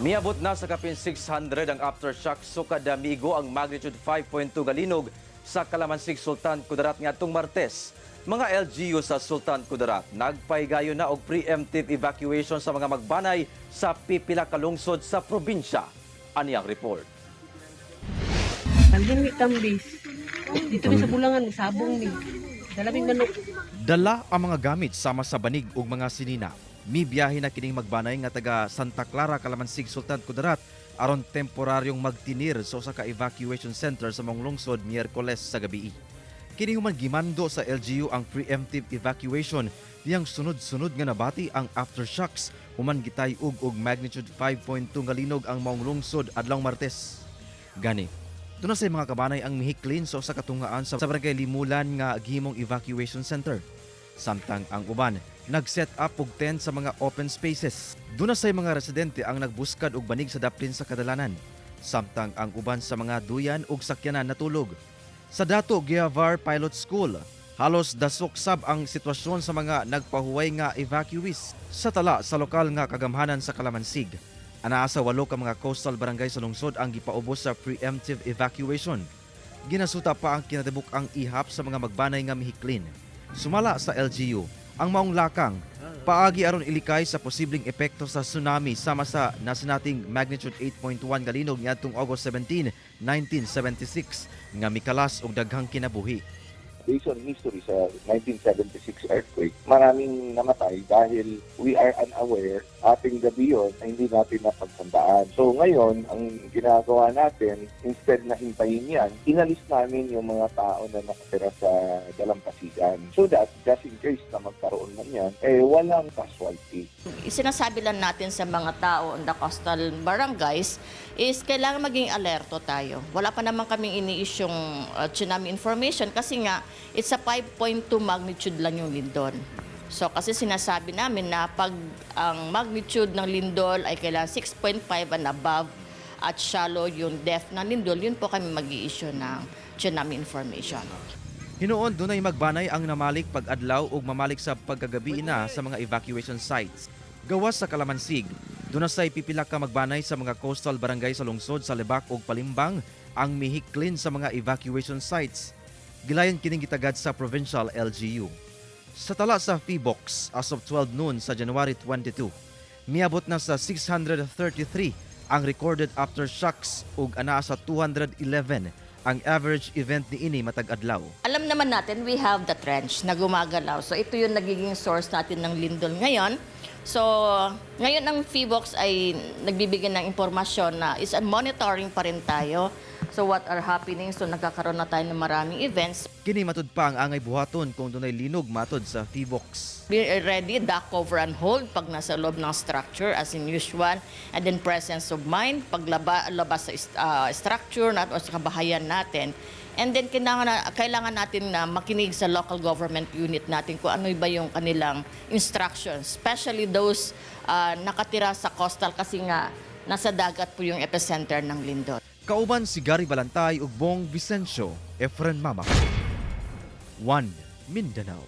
Miabot na sa kapin 600 ang aftershock sukad miigo ang magnitude 5.2 nga linog sa Kalamansig, Sultan Kudarat ngadtong Martes. Mga LGU sa Sultan Kudarat nagpahigayon na og preemptive evacuation sa mga magbanay sa pipila ka lungsod sa probinsya. Ani ang report. Dalhin mi tambis. Dito mi sa bulangan, sabong mi. Dalaming manok. Dala ang mga gamit sama sa banig ug mga sinina. Mibiyahe na kining magbanay nga taga Santa Clara, Kalamansig, Sultan Kudarat aron temporaryong magtinir sa usa ka evacuation center sa maong lungsod Miyerkules sa gabi. Kini human gimando sa LGU ang preemptive evacuation diyang sunod-sunod nga nabati ang aftershocks human gitay-og og magnitude 5.2 nga linog ang maong lungsod adlawng Martes. Gani, duna say mga kabanay ang mihiklin sa usa ka tungaan sa Barangay Limulan nga gihimong evacuation center. Samtang ang uban nag-set up og tent sa mga open spaces. Duna say mga residente ang nagbuskad og banig sa daplin sa kadalanan. Samtang ang uban sa mga duyan ug sakyanan natulog. Sa Dato Guiavar Pilot School, halos dasok sab ang sitwasyon sa mga nagpahuway nga evacuees sa tala sa lokal nga kagamhanan sa Kalamansig. Anaa sa walo ka mga coastal barangay sa lungsod ang gipaubos sa preemptive evacuation. Ginasuta pa ang kinatibuk-ang ihap sa mga magbanay nga mihiklin. Sumala sa LGU, ang maong lakang paagi aron ilikay sa posibleng epekto sa tsunami sama sa nasinating magnitude 8.1 nga linog niadtong August 17, 1976 nga mikalas og daghang kinabuhi. Based on history sa 1976 earthquake, maraming namatay dahil we are unaware, ating gabi yun na hindi natin napaghandaan. So ngayon, ang ginagawa natin, instead na hintayin yan, inalis namin yung mga tao na nakatira sa dalampasigan. So that, just in case na magkaroon man yan, eh walang casualty. Sinasabi lang natin sa mga tao on the coastal barangays is kailangan maging alerto tayo. Wala pa naman kaming ini-issueng tsunami information kasi nga it's a 5.2 magnitude lang yung lindol. So kasi sinasabi namin na pag ang magnitude ng lindol ay kailangan 6.5 and above at shallow yung depth ng lindol, yun po kami mag issue ng tsunami information. Hinuon dunay magbanay ang namalik pag-adlaw ug mamalik sa pagkagabi na sa mga evacuation sites. Gawas sa Kalamansig, duna say pipila ka magbanay sa mga coastal barangay sa lungsod sa Lebak ug Palimbang ang mihiklin sa mga evacuation sites. Gilayon kining gitagad sa provincial LGU. Sa tala sa PHIVOLCS as of 12 noon sa January 22, miabot na sa 633 ang recorded aftershocks ug anaa sa 211 ang average event niini matag adlaw. Alam naman natin, we have the trench na gumagalaw. So ito yung nagiging source natin ng lindol ngayon. So ngayon ang PHIVOLCS ay nagbibigay ng impormasyon na is on monitoring pa rin tayo. So what are happening? So nagkakaroon na tayo ng maraming events. Kini matud pa ang angay buhaton kung dunay linog matod sa PHIVOLCS. Be ready, duck, cover, and hold pag nasa loob ng structure as in usual. And then presence of mind pag labas sa structure nat o sa kabahayan natin. And then kailangan natin na makinig sa local government unit natin kung ano ba yung kanilang instructions. Especially those nakatira sa coastal kasi nga nasa dagat po yung epicenter ng lindol. Kauban si Gary Balantay ug Bong Vicencio, Efren Mama. 1 Mindanao.